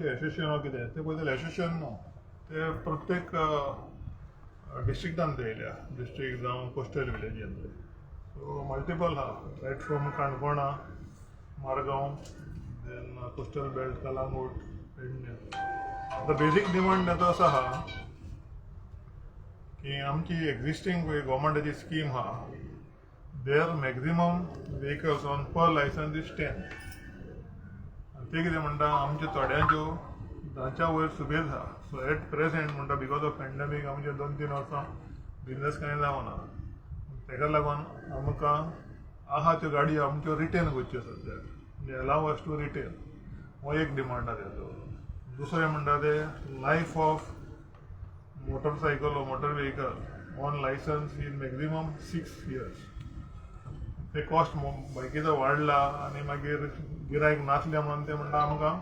खंयचें एसोसिएशन कितें ते पळयता. एसोसिएशन न्हू, ते प्रत्येक डिस्ट्रिक्टान ते येयल्या, डिस्ट्रिक्ट जावं कोस्टल विलेजीन. सो मल्टिपल आहा, रायट फ्रॉम काणकोणा, Margao, then coastal belt, Calangute, Pedne. आतां बेजीक डिमांड आतां असो आहा की आमची एक्झिस्टींग गव्हर्मेंटाची स्कीम आहा, their maximum vehicles on per license is 10. ते कितें म्हणटा, आमच्या थोड्यांच्यो 10च्या वयर सुबेज आहा. सो एट प्रेझेंट म्हणटा, because of pandemic आमचे 2-3 वर्सां बिजनस कांय जावना. तेका लागून आमकां आहा त्यो गाडयो आमच्यो रिटेन करच्यो सद्याक, म्हणजे अलाव अस टू रिटेन, हो एक डिमांड आहा तेजो. दुसरें म्हणटा ते life of motorcycle or motor vehicle on license is maximum 6 years. ते कॉस्ट बायकीचो वाडला आनी मागीर गिरायक नासलें म्हणून ते म्हणटा, आमकां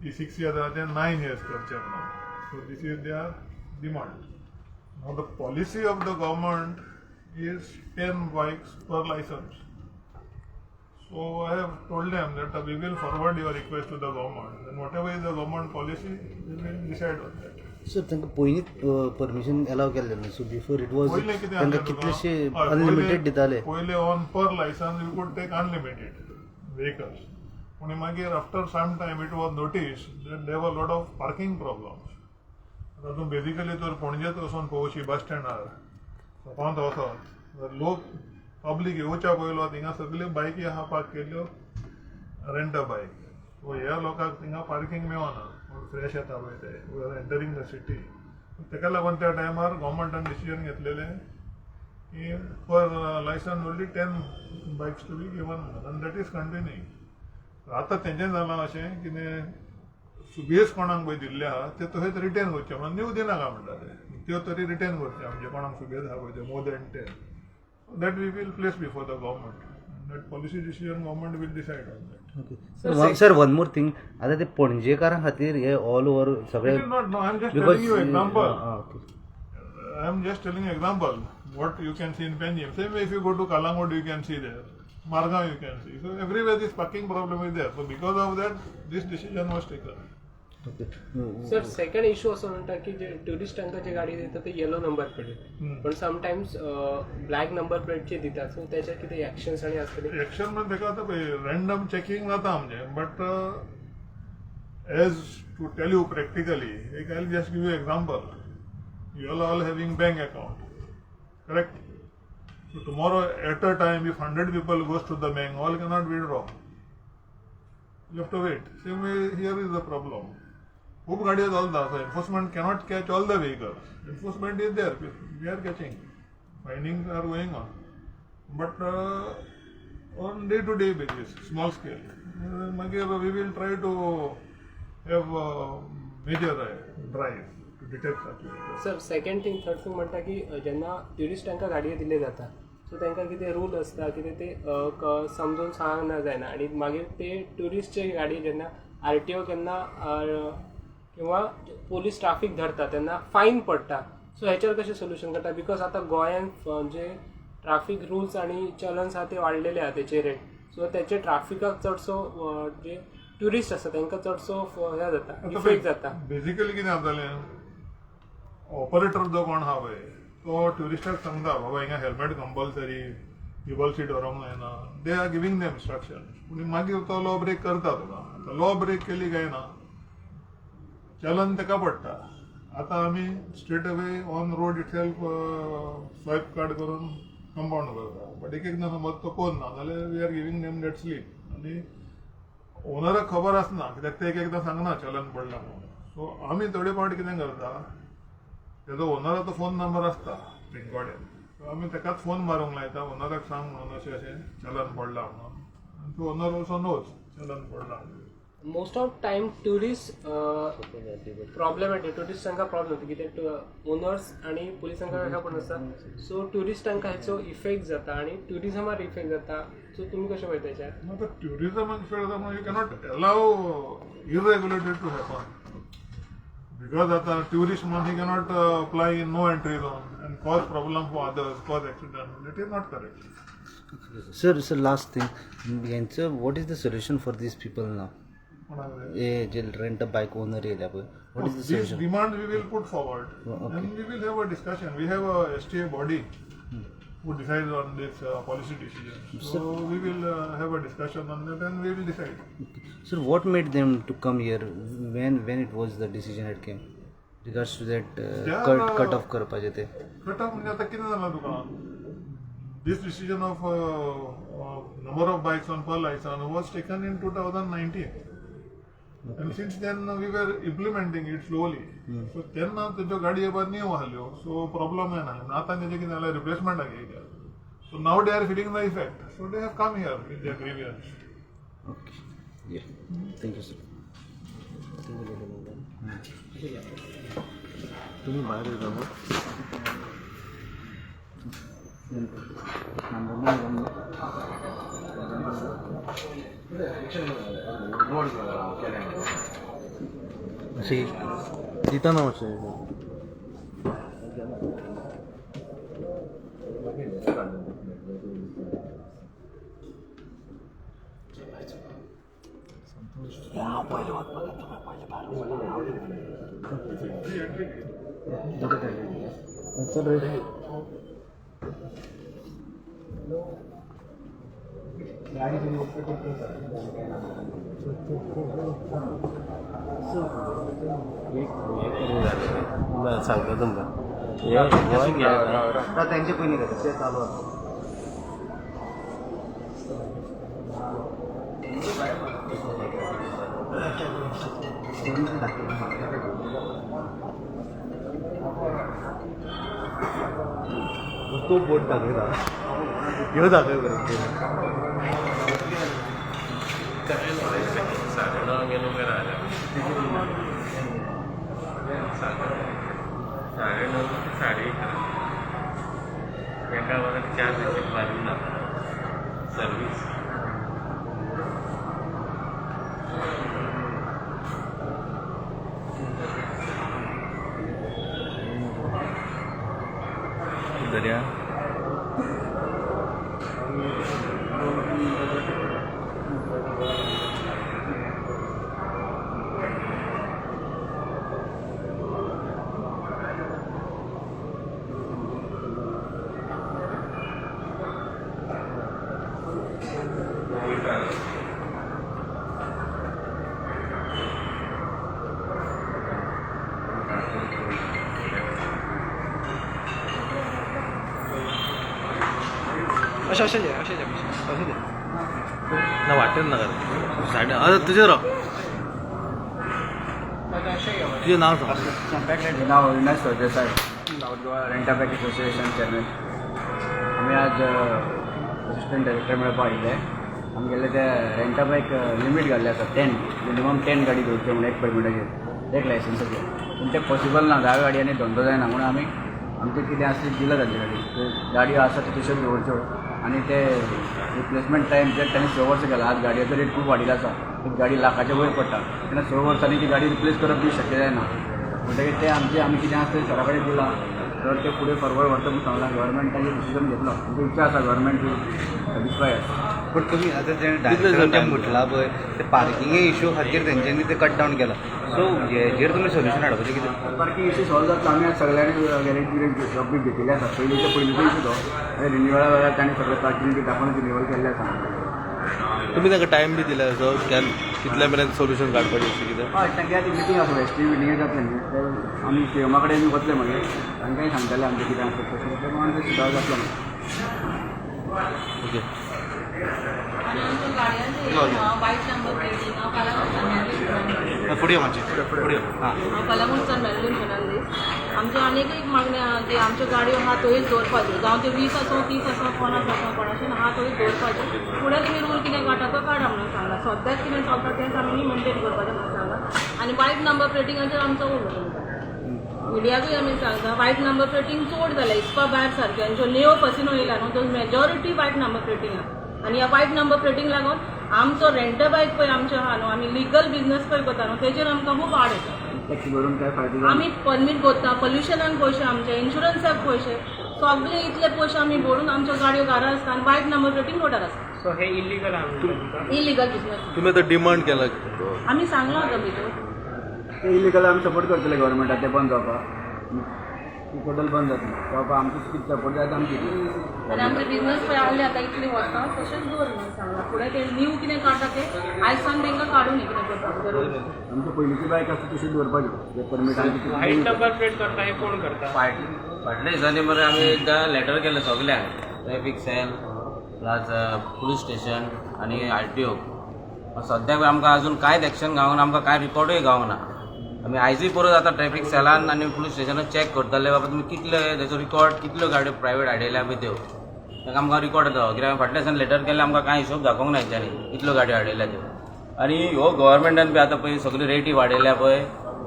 ही 6 इयर्साचे 9 इयर्स करचे म्हणून. So this is their demand. Now the policy of the government is 10 bikes per license. So I have told them that we will forward your request to the government and whatever is the government policy, we will decide on that. Sir, तांकां पयलींच permission allow केल्लें न्हू? So before it was पयलें कितें तांकां आसलें तुका? कितलेशे हय, अनलिमिटेड दिताले. पयले on per license you could take unlimited vehicles. पूण मागीर after some time it was notice that there were lot of parking problems. आतां तूं बेजिकली तर पणजेच वचून पळोवशी, बस स्टँडार शॉपांत वचत तर लोक, पब्लीक येवच्या पयलो थिंगा सगल्यो बायकी आहा पार्क केल्ल्यो, रेंट अ बायक. सो ह्या लोकांक थिंगा पार्कींग मेळना, फ्रेश येता पळय ते एंटरींग the city. तेका लागून त्या टायमार गव्हर्मेंटान डिसिजन घेतलेलें की per license only 10 bikes to be given म्हणून, आनी that is continuing. आतां तेंचें जालां अशें कितें, सुबेज कोणाक पळय दिल्ले आहा ते तशेंच रिटेन करचे म्हणून, न्यू दिनाका म्हणटा ते, त्यो तरी रिटेन करचे आमचे कोणाक सुबेज आहा पळय ते more than 10. That we will place before the government. That policy decision government will decide on that. Okay sir, one more thing. आतां ते पणजेकारां खातीर हे ऑल ओवर सगळे It is not, no, I am just because telling you example. Okay. I am just telling you example what you can see in Panjim. Same way, if you go to Calangute, you can see there. Margao, you can see. So everywhere this parking problem is there. So because of that, this decision was taken. Okay. Sir, second issue असो म्हणटा की जे ट्युरिस्टांका जे गाडी दिता ते येलो number plate, पण sometimes black number प्लेटचे दितात. सो त्याच्यार कितें एक्शन्स आनी आसतले? एक्शन म्हणजे तेका आतां पळय, रँडम चेकिंग जाता आमचें, but as to tell you practically एक, I just give you example. You are all having bank account, correct? So tomorrow at a time, if 100 people goes to the bank, all cannot withdraw. You have to wait. Same way here is the problem. खूप गाडयो चलता, so enforcement cannot catch all the vehicles. Enforcement is there, we are catching, findings are going on, but on day to day basis, small scale. मागीर we will try to have major drive to detect such vehicles. Sir, second thing, third thing म्हणटा की जेन्ना ट्युरिस्टांका गाडयो दिले जाता, so तांकां कितें rule आसता कितें ते समजून सांगना जायना आनी मागीर ते ट्युरिस्टचे गाडी जेन्ना आरटीओ केन्ना किंवा पोलीस ट्राफीक धरता तेन्ना फायन पडटा. सो हेचेर कशें सोल्युशन करता? Because आतां गोंयांत जे ट्राफीक रुल्स आनी चलन्स आहा ते वाडलेले आहा तेचे रेट. सो तेचे ट्राफिकाक चडसो जे ट्युरिस्ट आसा तांकां चडसो हे जाता, इफेक्ट जाता. बेसिकली कितें जातालें, ऑपरेटर जो कोण आहा पळय, तो ट्युरिस्टाक सांगता, बाबा हिंगा हेल्मेट कंपल्सरी, ट्रिपल सीट व्हरूंक जायना. They are giving them instruction. पूण मागीर तो लॉ ब्रेक करता तुका. आतां लॉ ब्रेक केली काय ना, चलन ताका पडटा. आतां आमी straight away on road itself swipe card करून कंपाउंड करता, बट एक एकदां समज तो करना जाल्यार we are giving them that slip आनी ओनराक खबर आसना, कित्याक ते एक एकदां सांगना चलन पडला म्हणून. सो आमी थोडे फावट कितें करता, तेजो ओनराचो फोन नंबर आसता रिकॉर्डेड, सो आमी ताकाच फोन मारूंक लायता, ओनराक सांग म्हणून, अशें अशें चलन पडला म्हणून. आनी तो ओनर ऑल्सो नोज चलन पडला. Most of time tourist problematic, ट्युरिस्टांका problem जाता कित्याक ओनर्स आनी पुलिसांका हें पण आसता. सो ट्युरिस्टांका हेचो इफेक्ट जाता आनी ट्युरिजमार इफेक्ट जाता. सो तुमी कशें पळयता हेच्यार? आतां ट्युरिजमाक इफेक्ट जाता म्हणून you cannot allow इरेग्युलेटेड to happen, because आतां ट्युरिस्ट म्हणून ही cannot apply in no entry zone and cause problem for others, cause accident. It is not correct. Sir, last thing, यांचं what is the solution for these people now? कोणाक जाय? हे जे rent a bike owner येयल्या पळय, what is the These solution? Demand we will put forward Okay. And we will have a discussion. We have a STA body who decides on this policy decision. So we will have a discussion on that and we will decide. Sir, what made them to come here when it was the decision had came regards to that They are, cut cut off करपाचें ते? Cut off म्हणजे आता कितें जालां तुका, this decision of number of bikes on per license was taken in 2019 and since then we were implementing it slowly. So तेन्ना तेज्यो गाडयो येवपा न्यू आहल्यो, सो प्रॉब्लम येना. आतां तेजें कितें जालें, रिप्लेसमेंटाक येयल्या, so now they are feeling the effect, so they have come here with their grievance. Okay, yeah, thank you sir. तुम्ही भायर येता मग. अशी दिता ना मातशें. ना सांगता तुमकां हे गोंयांत गेले. तेंचे पयलीं करता ते चालू आसा. तो बोट दाखयता, ह्यो दाखय बरें. 9:30 गेलो काय राहिला, 9:30 ते 11:30 एका वरात चार दिवशी मारून जाता सर्वीस. दर्या. अशें अशें अशें अशें अशें. ना वाटेर नाका रे, सायडीन आतां तुजें राव. तुजें नांव सांग. नाव Avinash Sardesai, South Goa Rent a Bike Association chairman. आमी आज असिस्टंट डायरेक्टर मेळपाक आयिल्ले. आमगेले ते रेंटा बायक लिमीट घाल्ले आसा, 10, मिनिमम 10 गाडी दवरच्यो म्हणून एक परमिटाचेर, एक लायसन्साचेर. पूण तें पॉसिबल ना, 10 गाडयांनी धंदो जायना म्हणून आमी आमचें कितें आसा तें दिलां तांचे कडेन. त्यो गाडयो आसा त्यो तश्योच दवरच्यो आनी ते रिप्लेसमेंट टायम जे तांणी 6 वर्सां केला. आज गाडयेचो रेट खूब वाडिल्लो आसा, एक गाडी लाखाच्या वयर पडटा, तेन्ना 6 वर्सांनी ती गाडी रिप्लेस करप बी शक्य जायना. म्हणटकीर ते आमचे आमी कितें आसा तें सरा कडेन दिलां, तर ते फुडें फॉरवर्ड व्हरता म्हूण सांगलां. गव्हर्मेंट तांचे डिसिजन घेतलो. आमची इच्छा आसा गव्हर्मेंट वील सॅटिस्फाय. बट तुमी आतां जें डायरेक्टरान जें म्हटलां पळय, ते पार्किंगे इशू खातीर तेंच्यांनी ते कट डावन केला, सो हेजेर तुमी सोल्युशन हाडपाचें कितें? पार्किंग इशू सॉल्व जातलो. आमी आज सगळ्यांनी गॅरेज बिरेज शॉप बी घेतिल्ले आसा. पयलींचे पयलींचो इशू तो रिन्युअला वेळार तांणी सगळें पार्किंग बी दाखोवन रिन्युअल केल्लें आसा. तुमी तांकां टायम बी दिला असो कितल्या मेरेन सोल्युशन काडपाचें अशें कितें? हय, तांकां आतां मिटींग आसा, एस टी मिटींगे जातलें न्ही ते. आमी सी एमा कडेन बी वतले, मागीर तांकांय सांगतले आमचें कितें आसा तशें, ते प्रमाणे ते सुदार जातलो मागीर. ओके. आनी आमच्या गाडयांचे वायट नंबर प्लेटींग. हांव कलामुटसान मॅरलीन फर्नांडीस. फुडें यो मातशें, फुडें यो, हां. हांव कलामुटसान मॅरलीन फर्नांडीस. आमच्यो आनीक एक मागणी आहा की आमच्यो गाडयो आहा थंयच दवरपाच्यो, जावं त्यो 20 आसूं, 30 आसूं, 50 आसूं, कोणाचे आहा थंयच दवरपाच्यो. फुडें तुमी रूल कितें काडटा तो काडा म्हणून सांगला. सद्याक कितें चलता तेंच आमी मेनटेन करपाचें म्हणून सांगला. आनी वायट नंबर प्लेटिंगाचेर आमचो उलो तुमकां मिडियाकूय आमी सांगता, वायट नंबर प्लेटींग चड जालें हिसपा भायर सारकें. आनी ज्यो नेओ फसिनो येयला न्हू, त्यो मेजॉरिटी वायट नंबर प्लेटींग आहा. आनी ह्या वायट नंबर प्लेटींग लागून आमचो रेंट बायक पळय आमचें आहा न्हू, आमी लिगल बिजनस पळय करता न्हू, तेजेर आमकां खूब आड येता. टॅक्सी भरून काय फायदो जायना. आमी परमीट भरता, पोल्युशनाक पयशे, आमचे इन्शुरन्साक पयशे, सगळे इतले पयशे आमी भरून आमच्यो गाडयो घरा आसता आनी वायट नंबर प्लेटींग रोडार आसता. सो हे इलिगल आहा म्हणटा तुमकां. Illegal business. तुमी आतां डिमांड केला. आमी सांगलां आतां भितर. ते इलिगल आमी सपोर्ट करतले गव्हर्मेंटाक, ते बंद जावपाक, टोटल बंद जातले जावपाक. आमची कितें सपोर्ट जाय ते आमी दितले. आनी आमचे बिजनस पळय आहले आतां इतली वर्सां तशेंच दवर म्हणून सांगलां. फुडें ते न्यू कितें काडटा ते आयज सावन तांकां काडून कितें करपाक जरूर. आमची पयलींची बायक आसता तशीच दवरपाची, जे परमीट आमची. व्हायट नंबर प्लेट करता हे कोण करता? फाटल्या दिसांनी मरे आमी एकदां लेटर केलें सगल्यांक, traffic cell plus police station आनी आरटीओ. सद्याक आमकां अजून कांयच एक्शन गावना, आमकां कांय रिपोर्टूय गावना. आमी आयजूय परत आतां ट्रॅफिक सेलान आनी पुलीस स्टेशनान चॅक करतले, बाबा तुमी कितले तेचो रिकॉर्ड, कितल्यो गाडयो प्रायवेट हाडयल्या बी त्यो. ताका आमकां रिकॉर्ड येता, कित्याक फाटल्या दिसान लेटर केल्लें, आमकां कांय हिशोब दाखोवंक ना हेंच्यांनी कितल्यो गाडयो हाडयल्या त्यो. आनी ह्यो गव्हर्मेंटान बी आतां पळय सगळ्यो रेटी वाडयल्या पळय,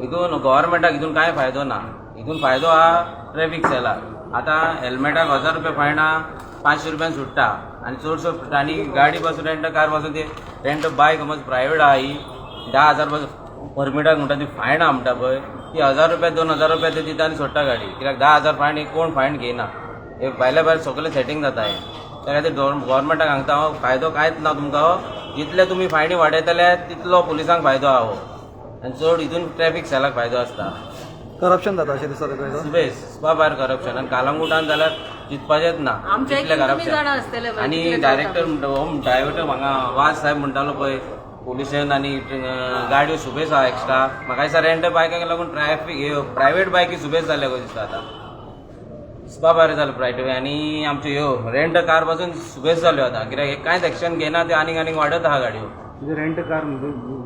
हितून गव्हर्मेंटाक हितून कांय फायदो ना. हितून फायदो आहा ट्रॅफिक सेलाक. आतां हेल्मेटाक 1000 रुपया फायन आहा, 500 रुपयान सुट्टा. आनी चडसो आनी गाडी पासून रेंट कार पासून ते रेंट बायक समज प्रायवेट आहा ही, 10,000 पासून परमिटाक म्हणटा ती फायन आहा म्हणटा पळय, ती 1000 रुपया, 2000 रुपया ते दिता आनी सोडटा गाडी. कित्याक 10,000 फायन हे कोण फायन घेयना. हे भायल्या भायर सगळें सेटींग जाता हें. त्या खातीर गव्हर्मेंटाक सांगता हांव, फायदो कांयच ना तुमकां हो. जितले तुमी फायनी वाडयतले तितलो पुलिसांक फायदो आहा हो, आनी चड हितून ट्रॅफिक सेलाक फायदो आसता. करप्शन जाता अशें दिसता तुका? सुबेज, हिसपा भायर करप्शन. आनी कालंगुटान जाल्यार चिंतपाचेंच ना. आमच्या इतलें इतून तुमी करप्शन. जाणा आसतले पळय आनी कितलें डायरेक्टर जाता. म्हणटा, हो डायरेक्टर हांगा वाज साहेब म्हणटालो पळय, पोल्युशन आनी गाडयो सुबेज आहा एक्स्ट्रा. म्हाका दिसता रेंट बायकांक लागून ट्रॅफीक ह्यो प्रायवेट बायकी सुबेज जाल्या कशें दिसता आतां. हिसपा भायर जालें प्रायवेट. आनी आमच्यो ह्यो रेंट कार पासून सुबेज जाल्यो आतां, कित्याक हे कांयच एक्शन घेना, त्यो आनीक आनीक वाडत आहा गाडयो. म्हणजे rent car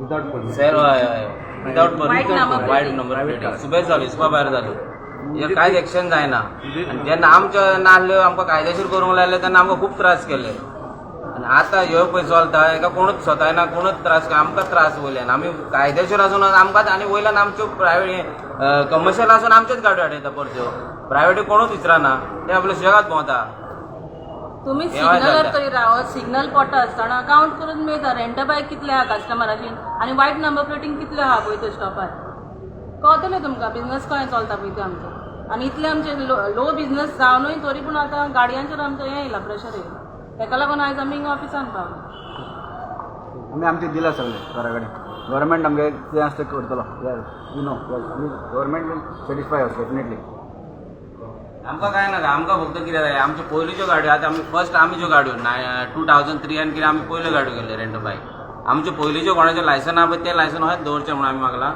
without permit? Sir, हय हय, without White number permit, white plating. Number plating सुबेज जाल्यो, हिसपा भायर जाल्यो. हेजेर कांयच एक्शन जायना. आनी जेन्ना आमच्यो नासल्यो, आमकां कायदेशीर करूंक लायले तेन्ना आमकां खूब त्रास केले. आनी आतां ह्यो पळय चलता, हेका कोणूच सतायना, कोणूच त्रास, आमकां त्रास वयल्यान. आमी कायदेशीर आसून आमकांच, आनी वयल्यान आमच्यो प्रायवेट कमर्शियल आसून आमच्योच गाडयो हाडयता परत्यो. प्रायवेट कोणूच विचारना, ते आपले सुशेगाद भोंवता. तुमी हे वायट सिग्नलार जाता. तरी रावत, सिग्नल पडटा आसतना कावंट करून मेळटा रेंट बायक कितले आहा कस्टमराची आनी वायट नंबर प्लेटींग कितले आहा पळय ते स्टॉपार. कळतलें तुमकां बिजनस कशें चलता पळय तें आमचें. आनी इतलें आमचें लो बिजनस जावनूय तरी पूण आतां गाडयांचेर आमचें हें येयलां, प्रेशर येयलां. तेका लागून आयज आमी हिंगा ऑफिसान पावले. आमी आमचें दिलां सगळें घरा कडेन. गव्हर्मेंट आमगे कितें आसता तें करतलो. You know, government will satisfy us definitely. आमकां कांय नाका. आमकां फक्त कितें जाय, आमच्यो पयलींच्यो गाडयो, आतां आमी फर्स्ट आमी ज्यो गाडयो 2003 आनी कितें आमी पयल्यो गाडयो केल्यो रेंट बायक, आमच्यो पयलींच्यो कोणाचें लायसन आहा पळय, तें लायसन हयच दवरचें म्हणून आमी मागलां.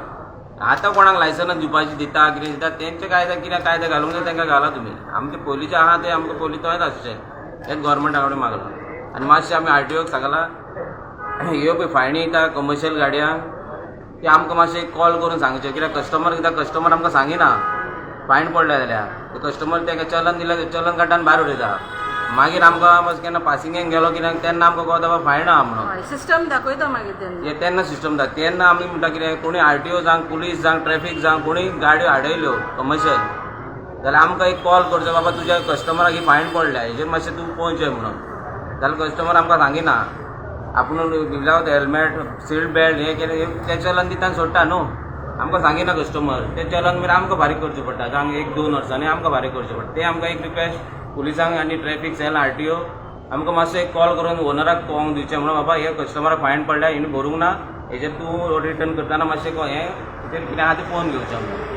आतां कोणाक लायसनां दिवपाची दिता, कितें दिता, तेंचे कायदे कितें कायदे घालूंक जाय तांकां घाला तुमी. आमचे पयलींचे आहा ते आमकां पयलीं तोच आसचे, हेच गोवोरमेंटा कडेन मागलां. आनी मातशें आमी आरटीओक सांगलां, ह्यो पळय फायनी येता कमर्शियल गाडयांक, ते आमकां मातशें कॉल करून सांगचें. कित्याक कस्टमर, कित्याक कस्टमर आमकां सांगिना फायन पडले जाल्यार. ते कस्टमर ताका चलन दिल्यार चलन काडटा आनी भायर उडयता. मागीर आमकां मातशें केन्ना पासिंगेक गेलो कित्याक, तेन्ना आमकां कळता बाबा फायन आहा म्हणून. हय, सिस्टम दाखयता मागीर तेन्ना. हे तेन्ना सिस्टम जाता. तेन्ना आमी म्हणटा कितें, कोणी आरटीओ जावं, पुलीस जावं, ट्रॅफीक जावं, कोणी गाडयो आडयल्यो कमर्शियल जाल्यार आमकां एक कॉल करचो, बाबा तुज्या कस्टमराक ही फायन पडल्या, हेजेर मातशें तूं पळोवचें म्हणून. जाल्यार कस्टमर आमकां सांगिना. आपूण विदावट हेल्मेट, सीट बेल्ट हें केलें, तें चलन दिता आनी सोडटा न्हू. आमकां सांगिना कस्टमर. तें चलन मागीर आमकां फारीक करचें पडटा. जावं एक दोन वर्सांनी आमकां फारीक करचें पडटा. तें आमकां एक रिक्वेस्ट पुलिसांक आनी ट्रॅफीक सेल, आरटीओ, आमकां मातसो एक कॉल करून ओनराक कळोवंक दिवचें म्हणून, बाबा हे कस्टमराक फायन पडल्या, हिणें भरूंक ना, हेजेर तूं रिटर्न करतना मातशें हें हेजेर कितें आहा तें पळोवन घेवचें म्हणून.